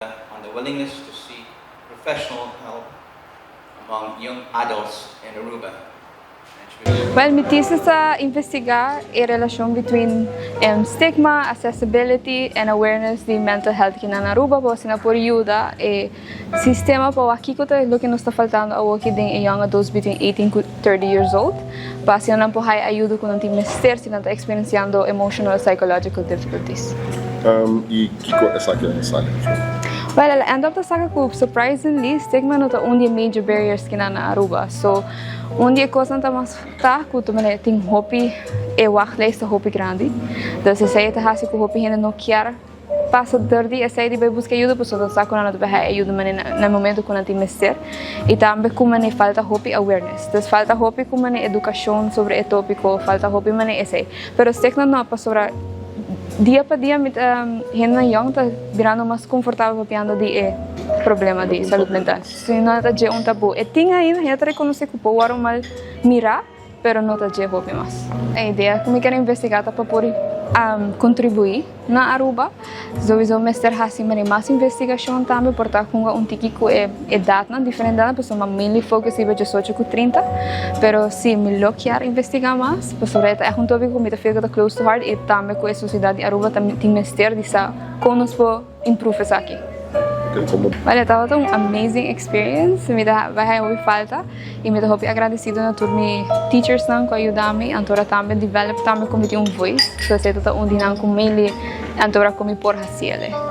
On the willingness to seek professional help among young adults in Aruba. Well, mi thesis ta investiga e relacion between stigma, accessibility and awareness di mental health aki na Aruba, pa asina por yuda e sistema pa kico ta loke nos ta faltando aki den e young adults between 18 to 30 years old, pa asina nan por haya ayudo cu nan tin mester si nan ta experienciando emotional or psychological difficulties. Y kico esaki a sali? Well, el end up ta saca cu surprisingly stigma no ta un di major barriers cu na Aruba. So, un di e cosnan ta mas ta cu tu mane tin hopi e wachtlijst ta hopi grandi. Dus esey ta hasi cu hopi hende no kier pasa door di esey di bay busca ayuda, pasobra ta sa cu nan no ta bay ayuda mane na momento cu nan tin mester. Y tambe cu mane falta hopi awareness. Dus falta hopi cu mane educacion sobre e topico, falta hopi mane esey. Pero stigma no, pasobra dia pa dia met hende young ta birando mas comfortabel papiando di e problema di salud mental. Si no ta dje un tabu. E tin ainda, hende ta reconoce cu por wordo mal mira, pero no ta dje hopi mas. E idea cu mi kier investiga ta pa por contribui na Aruba. Sowieso mester hasi mane mas investigacion tambe, por ta hunga un tiki cu e edad nan diferente edad, pasobra mainly focus riba 18 cu 30. Pero si mi lo kier investiga mas, pasobra e un topico cu mi ta feel cu ta close to heart y tambe cu e sociedad di Aruba tambe tin mester di sa con nos por improve esaki. Ok, como Well, tabata un amazing experience. Mi ta bay haya hopi falta y mi ta hopi agradecido na tur mi teachers nan cu a yuda mi. Antora tambe develop tambe cu mi tin un voice. So esey ta un di nan cu mainly antora cu mi por hasiele.